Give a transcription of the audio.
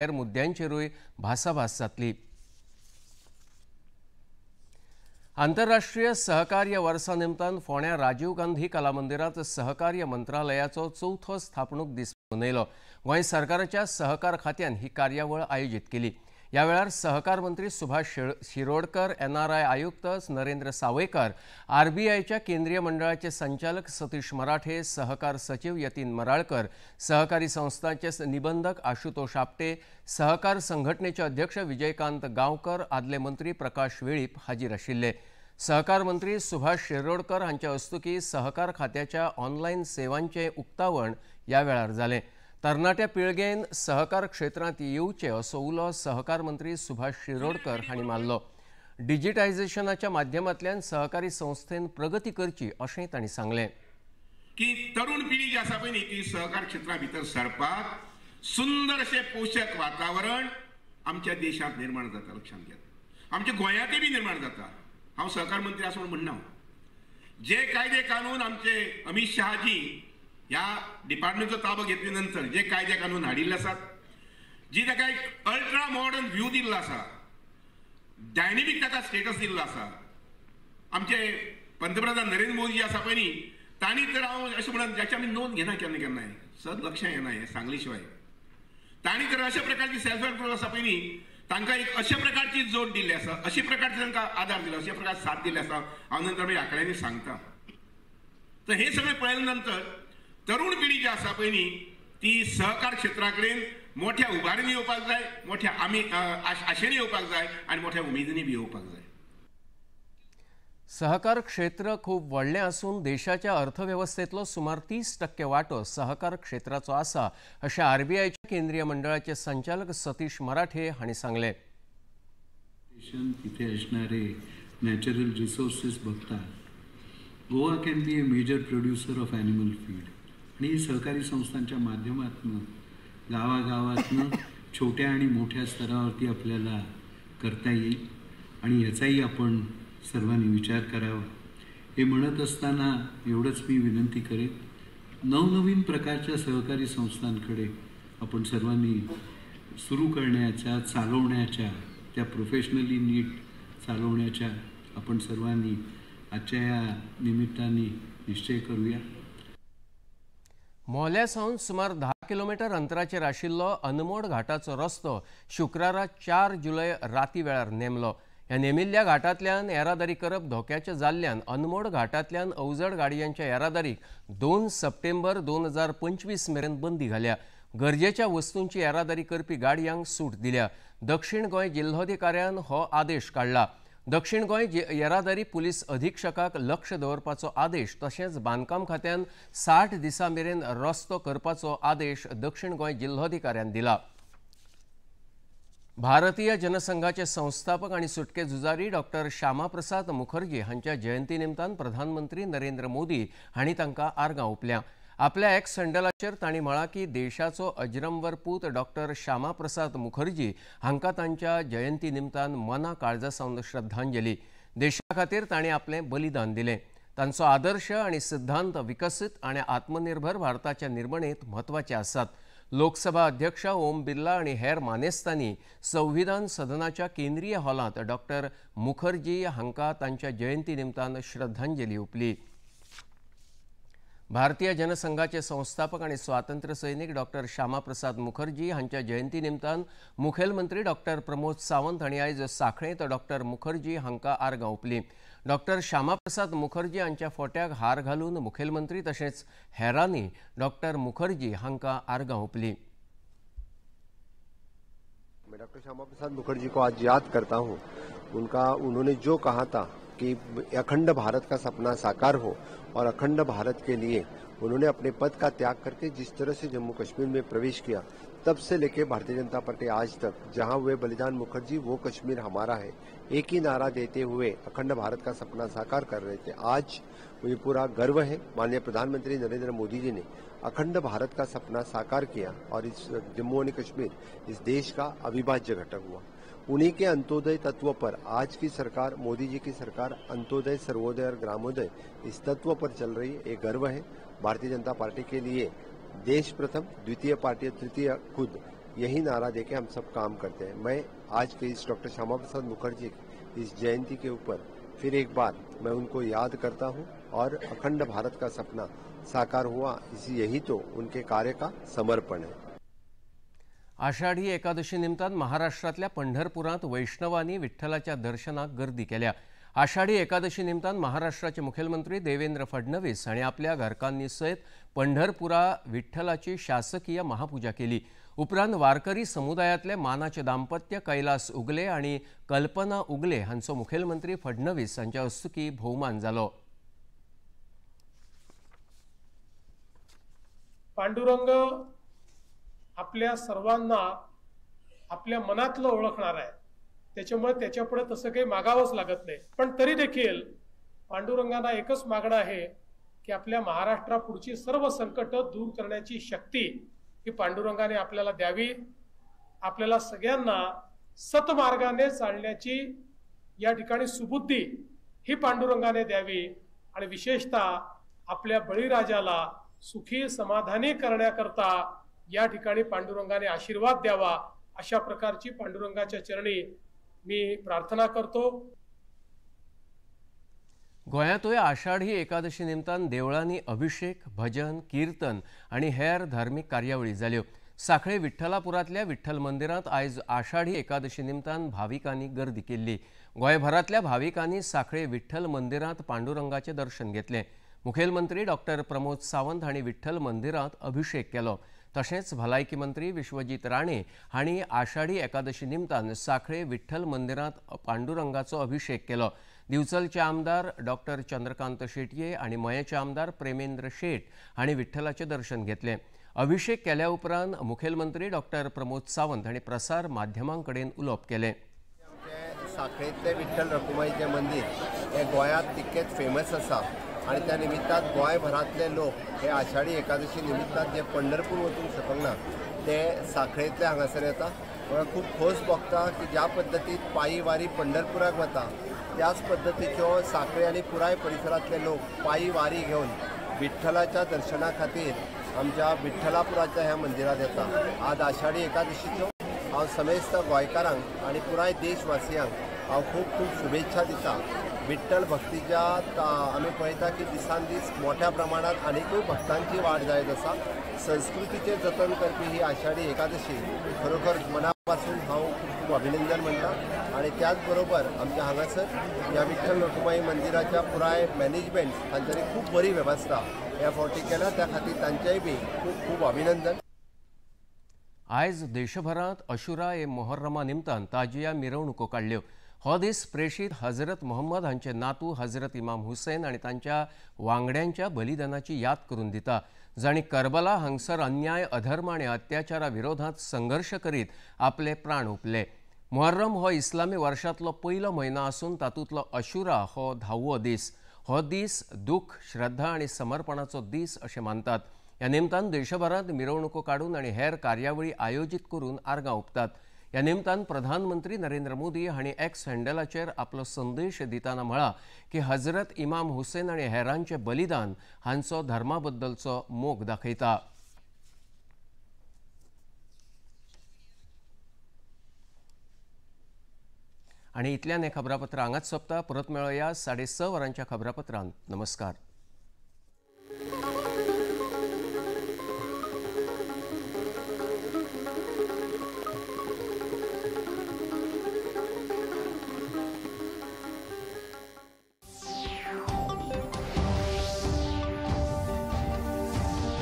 हेर मुद्द्यांचेरूय भासाभास जातली। आंतरराष्ट्रीय सहकार्य वर्सा निमतान फोंड्या राजीव गांधी कला मंदिरांत सहकार्य मंत्रालयाचो चवथो स्थापणूक दीस मनयलो। गोंय सरकाराच्या सहकार खात्यान ही कार्यावळ आयोजीत केली। ह्या वेळार सहकार मंत्री सुभाष शिरोडकर, एनआरआय आयुक्त नरेंद्र सावयकर, आरबीआयच्या केंद्रीय मंडळाचे संचालक सतीश मराठे, सहकार सचिव यतीन मराळकर, सहकारी संस्थांचे निबंधक आशुतोष आपटे, सहकार संघटनेचे अध्यक्ष विजयकांत गांवकर, आदले मंत्री प्रकाश वेळीप हाजीर आशिल्ले। सहकार मंत्री सुभाष शिरोडकर हांच्या हस्तुकी सहकार खात्याच्या ऑनलायन सेवांचे उक्तावण ह्या वेळार जालें। तरणाट्या पिळगेन सहकार क्षेत्रांत येवचे असो उलो सहकार मंत्री सुभाष शिरोडकर हांणी मारलो। डिजिटायझेशनाच्या माध्यमांतल्यान सहकारी संस्थेन प्रगती करची अशें तांणी सांगलें। की तरुण पिढी जी आसा पळय न्ही ती सहकार क्षेत्रा भितर सरपाक सुंदर अशें पोशक वातावरण आमच्या देशांत निर्माण जाता, लक्षांत घेत आमच्या गोंयांतय बी निर्माण जाता। हांव सहकार मंत्री आसा म्हूण म्हणना, जे कायदे कानून आमचे अमित शहाजी ह्या डिपार्टमेंटचो ताबो घेतले नंतर जे कायदे कानून हाडिल्ले आसात, जी ताका एक अल्ट्रा मॉडर्न व्यू दिल्लो आसा, डायनेमीक ताका स्टेटस दिल्लो आसा, आमचे पंतप्रधान नरेंद्र मोदी आसा पळय न्ही तांणी तर हांव अशें म्हणून जाची आमी नोंद घेना केन्ना केन्नाय, सद लक्षां येना हें सांगले शिवाय, तांणी तर अशा प्रकारची सेल्फ हेल्प ग्रुप आसा पळय न्ही तांकां एक अशा प्रकारची जोड दिल्ली आसा, अशा प्रकारची तांकां आदार दिलो, अशा प्रकार साथ दिल्ली आसा। हांव नंतर मागीर आंकड्यांनी सांगता। तर हें सगळें पळयले नंतर तरुण पिढी जी आसा पळय न्ही ती सहकार क्षेत्रा कडेन मोठ्या उबारीन येवपाक जाय, मोठ्या आमी आशेन येवपाक जाय आनी मोठ्या उमेदीन बी येवपाक जाय। सहकार क्षेत्र खूब व्हडलें आसून देशाच्या अर्थवेवस्थेंतलो सुमार 30% वांटो सहकार क्षेत्राचो आसा अशें आरबीआयच्या केंद्रीय मंडळाचे संचालक सतीश मराठे हांणी सांगलें। तिथे असणारे नॅचरल रिसोर्सेस बघता Goa can be a major producer of animal feed आणि सहकारी संस्थांच्या माध्यमातून गावागावातून छोट्या आणि मोठ्या स्तरावरती आपल्याला करता येईल आणि याचाही आपण सर्वांनी विचार करावा। हे म्हणत असताना एवढंच मी विनंती करेन, नवनवीन प्रकारच्या सहकारी संस्थांकडे आपण सर्वांनी सुरू करण्याच्या, चालवण्याच्या, त्या प्रोफेशनली नीट चालवण्याच्या आपण सर्वांनी आजच्या या निमित्ताने निश्चय करूया। मोल्या सावन सुमार 10 किलोमीटर अंतराचेर आशिल्लो अनमोड घाटाचो रस्तो शुक्रारा 4 जुलय राती वेळार नेमलो। ह्या नेमिल्ल्या घाटांतल्यान येरादारी करप धोक्याचें जाल्ल्यान अनमोड घाटांतल्यान अवजड गाडयांच्या येरादारीक 2 सप्टेंबर 2025 मेरेन बंदी घाल्या। गरजेच्या वस्तूंची येरादारी करपी गाडयांक सूट दिल्या। दक्षिण गोंय जिल्होधिकाऱ्यान हो आदेश काडला। दक्षिण गोंय येरादारी पुलीस अधीक्षकाक लक्ष दवरपाचो आदेश तशेंच बांदकाम खात्यान 60 दिसां मेरेन रस्तो करपाचो आदेश दक्षिण गोंय जिल्होधिकाऱ्यान दिला। भारतीय जनसंघाचे संस्थापक आणि सुटके झुजारी डॉक्टर श्यामाप्रसाद मुखर्जी हांच्या जयंती निमतान प्रधानमंत्री नरेंद्र मोदी हांणी तांकां आर्गां ओंपल्या। आपल्या एक्स हँडलाचेर तांणी म्हळां की देशाचो अजरंवर पूत डॉक्टर श्यामाप्रसाद मुखर्जी हांकां तांच्या जयंती निमतान मना काळजा सावन श्रद्धांजली। देशा खातीर तांणी आपलें बलिदान दिलें। तांचो आदर्श आनी सिद्धांत विकसीत आनी आत्मनिर्भर भारताच्या निर्मणेंत म्हत्वाचे आसात। लोकसभा अध्यक्ष ओम बिर्ला आनी हेर मानेस्तांनी संविधान सदनाच्या केंद्रीय हॉलांत डॉक्टर मुखर्जी हांकां तांच्या जयंती निमतान श्रद्धांजली ओंपली। भारतीय जनसंघाचे संस्थापक आणि स्वातंत्र्य सैनिक डॉक्टर श्यामाप्रसाद मुखर्जी हांच्या जयंती निमतान मुखेलमंत्री डॉक्टर प्रमोद सावंत हांणी आयज सांखळेंत डॉक्टर मुखर्जी हांकां आर्गां ओंपली। डॉक्टर श्यामाप्रसाद मुखर्जी हांच्या फोट्याक हार घालून मुखेलमंत्री तशेंच हेरांनी डॉक्टर मुखर्जी हांकां आर्गां ओंपली। मैं डॉक्टर श्यामाप्रसाद मुखर्जी को आज याद करता हूँ। उन्होंने जो कहा था कि अखंड भारत का सपना साकार हो और अखंड भारत के लिए उन्होंने अपने पद का त्याग करके जिस तरह से जम्मू कश्मीर में प्रवेश किया, तब से लेके भारतीय जनता पार्टी आज तक जहां हुए बलिदान मुखर्जी वो कश्मीर हमारा है, एक ही नारा देते हुए अखंड भारत का सपना साकार कर रहे थे। आज मुझे पूरा गर्व है, माननीय प्रधानमंत्री नरेंद्र मोदी जी ने अखंड भारत का सपना साकार किया और इस जम्मू एंड कश्मीर इस देश का अविभाज्य घटक हुआ। उन्हीं के अंत्योदय तत्व पर आज की सरकार, मोदी जी की सरकार अंत्योदय, सर्वोदय और ग्रामोदय इस तत्व पर चल रही है। एक गर्व है भारतीय जनता पार्टी के लिए। देश प्रथम, द्वितीय पार्टी, तृतीय खुद, यही नारा देके हम सब काम करते हैं। मैं आज के इस डॉक्टर श्यामा प्रसाद मुखर्जी इस जयंती के ऊपर फिर एक बार मैं उनको याद करता हूँ और अखंड भारत का सपना साकार हुआ, इसी यही तो उनके कार्य का समर्पण है। आषाढी एकादशी निमतान महाराष्ट्रातल्या पंढरपुरांत वैष्णवांनी विठ्ठलाच्या दर्शनाक गर्दी केल्या। आषाढी एकादशी निमतान महाराष्ट्राचे मुखेलमंत्री देवेंद्र फडणवीस हांणी आपल्या घरकान्नी सयत पंढरपुरा विठ्ठलाची शासकीय महापूजा केली। उपरांत वारकरी समुदायांतले मानाचे दाम्पत्य कैलास उगले आनी कल्पना उगले हांचो मुखेलमंत्री फडणवीस हांच्या हस्तुकी भोवमान जालो। पांडुरंग आपल्या सर्वांना आपल्या मनातलं ओळखणार आहे, त्याच्यामुळे त्याच्यापुढे तसं काही मागावंच लागत नाही। पण तरी देखील पांडुरंगांना एकच मागणं आहे की आपल्या महाराष्ट्रापुढची सर्व संकटं दूर करण्याची शक्ती ही पांडुरंगाने आपल्याला द्यावी। आपल्याला सगळ्यांना सतमार्गाने चालण्याची या ठिकाणी सुबुद्धी ही पांडुरंगाने द्यावी आणि विशेषतः आपल्या बळीराजाला सुखी समाधानी करण्याकरता या ठिकाणी पांडुरंगाने आशीर्वाद द्यावा, अशा प्रकारची पांडुरंगाच्या चरणी मी प्रार्थना करतो। गोंयांतूय आषाढी एकादशी निमतान देवळांनी अभिषेक, भजन, कीर्तन आनी हेर धार्मीक कार्यावळी जाल्यो। साखळे विठ्ठलापुरांतल्या विठ्ठल मंदिरांत आयज आषाढी एकादशी निमतान भाविकांनी गर्दी केल्ली। गोंयभरांतल्या भाविकांनी साखळे विठ्ठल मंदिरांत पांडुरंगाचें दर्शन घेतलें। मुखेलमंत्री डॉक्टर प्रमोद सावंत हांणी विठ्ठल मंदिरांत अभिषेक केलो। तशेंच भलायकी मंत्री विश्वजीत राणे हांणी आषाढी एकादशी निमतान साखळे विठ्ठल मंदिरांत पांडुरंगाचो अभिषेक केलो। दिवचलचे आमदार डॉक्टर चंद्रकांत शेटये आनी मयेचे आमदार प्रेमेंद्र शेट हांणी विठ्ठलाचें दर्शन घेतलें। अभिषेक केल्या उपरांत मुखेलमंत्री डॉक्टर प्रमोद सावंत हांणी प्रसार माध्यमां कडेन उलोवप केलें। साखळेंतलें विठ्ठल रखुमाईचें मंदीर हें गोंयांत तितकेंच फेमस आसा आनी त्या निमित्तान गोंयभरांतले लोक हे आषाढी एकादशी निमित्तान जे पंढरपूर वचूंक शकना ते साखळेंतले हांगासर येता। म्हाका खूब खोस भोगता की ज्या पद्दतीन पायी वारी पंढरपुराक वता त्याच पद्दतीच्यो साखळे आनी पुराय परिसरांतले लोक पायी वारी घेवन विठ्ठलाच्या दर्शना खातीर आमच्या विठ्ठलापुराच्या ह्या मंदिरांत येता। आज आषाढी एकादशीच्यो हांव समेस्त गोंयकारांक आनी पुराय देशवासियांक हांव खूब खूब शुभेच्छा दिता। विठ्ठल भक्तीच्या आमी पळयता की दिसान दीस मोठ्या प्रमाणात आनीकूय भक्तांची वाड जायत आसा। संस्कृतीचें जतन करपी ही आषाढी एकादशी खरोखर मना पासून हांव खूब खूब अभिनंदन म्हणटा आनी त्याच बरोबर आमच्या हांगासर ह्या विठ्ठल रखुमाई मंदिराच्या पुराय मॅनेजमेंट तांच्यांनी खूब बरी वेवस्था ह्या फावटी केल्या, त्या खातीर तांचेय बी खूब खूब अभिनंदन। आयज देशभरांत अशुरा ए मोहर्रमा निमतान ताजिया मिरवणुको काडल्यो। हो दीस प्रेषित हजरत मोहम्मद हांचे नातू हजरत इमाम हुसेन आनी तांच्या वांगड्यांच्या बलिदानाची याद करून दिता, जांणी करबला हांगसर अन्याय, अधर्म आनी अत्याचारा विरोधांत संघर्श करीत आपले प्राण ओंपले। मुहर्रम हो इस्लामी वर्षांतलो पयलो म्हयनो आसून तातूंतलो अशुरा हो 10वो दीस। हो दीस दुःख, श्रद्धा आनी समर्पणाचो दीस अशें मानतात। ह्या निमतान देशभरांत मिरवणुको काडून आनी हेर कार्यावळी आयोजीत करून आर्गां ओंपतात। ह्या निमतान प्रधानमंत्री नरेंद्र मोदी हांणी एक्स हँडलाचेर आपलो संदेश दितना म्हळा की हजरत इमाम हुसेन आनी हेरांचें बलिदान हांचो धर्मा बद्दलचो मोग दाखयता। आनी इतल्यान हें खबरापत्र हांगाच सोंपता। परत मेळोया 6:30 वरांच्या खबरापत्रांत। नमस्कार।